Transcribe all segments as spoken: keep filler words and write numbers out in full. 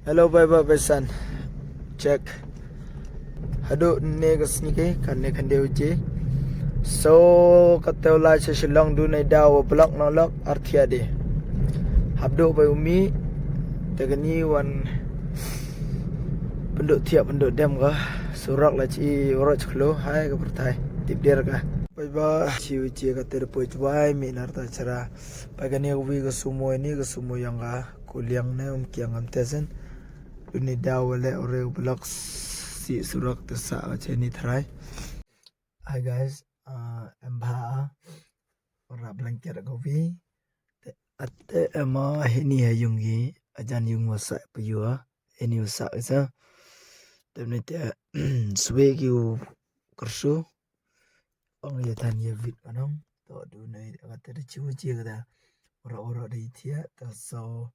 Hello bye bye bye san. Check. Haduh ne ka sngi ke kan ne kan deu je. So ka teu lai cha Shillong du nai daw block no lok arthia de. Hapduh bai umi. Te kani wan penduh thiah penduh dem ka. Surak la chi urach khlo hai ka pertai. Tip der ka. Bye bye. Chi uchi ka ter poi chwai mi nar ta chara. Pai kani ka wi ka sumo ini ka sumo yang ka. Kuliang ne um kiang am tesen. Duni daw le ore block si surak te sa ka cheni thrai. Hi guys, uh, em bha a. Ora blanket ka wi. Te ate ema hini ha yung gi ajan yung wasa pa yua. Hini wasa isa. Temne te swe ki u kersu. Ong ya tan ya vit manong. To du ne ka te chiu chi ka ta. Ora ora de tia ta so.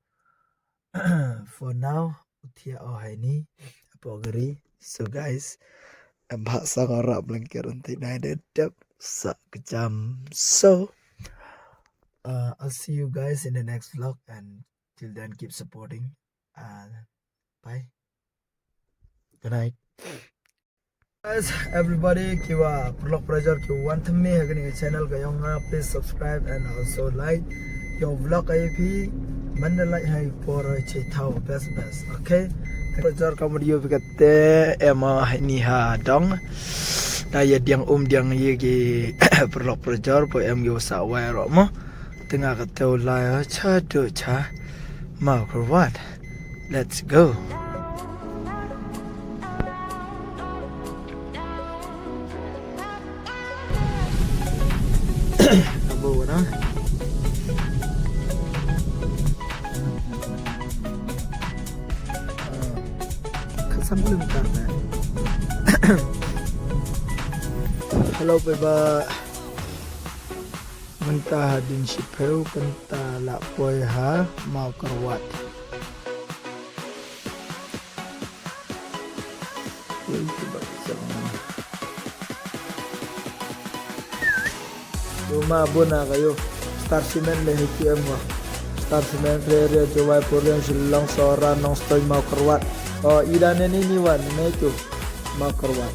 For now, utia o haini apo gari. So guys, em bha sa ngora blanket unti nai de dep sa kejam. So, uh, I'll see you guys in the next vlog, and till then, keep supporting. Uh, bye. Good night. Guys, everybody, kiwa paralok parajor kiwa wan thymme ha kani ka channel ka yong nga, please subscribe and also like. Yo vlog ai phi man da like hai por che thau best best, okay? Parajor ka mud yo phi kate ema ni ha dong. Na ya diang um diang ye ki paralok parajor po em yo sa wai ro mo. Tengah ka teu lai cha do cha. Mau kruat. Let's go. Abo na. Kasam belum tak. Hello beba. Mynta hadien shiphew kynta la poi ha Mawkyrwat. Yo ma bona ka yo. Star Cement le hiki em wa. Star Cement re re Jowai Porian Shillong Sohra Nongstoiñ Mawkyrwat. O ida ne ni ni wan ne tu Mawkyrwat.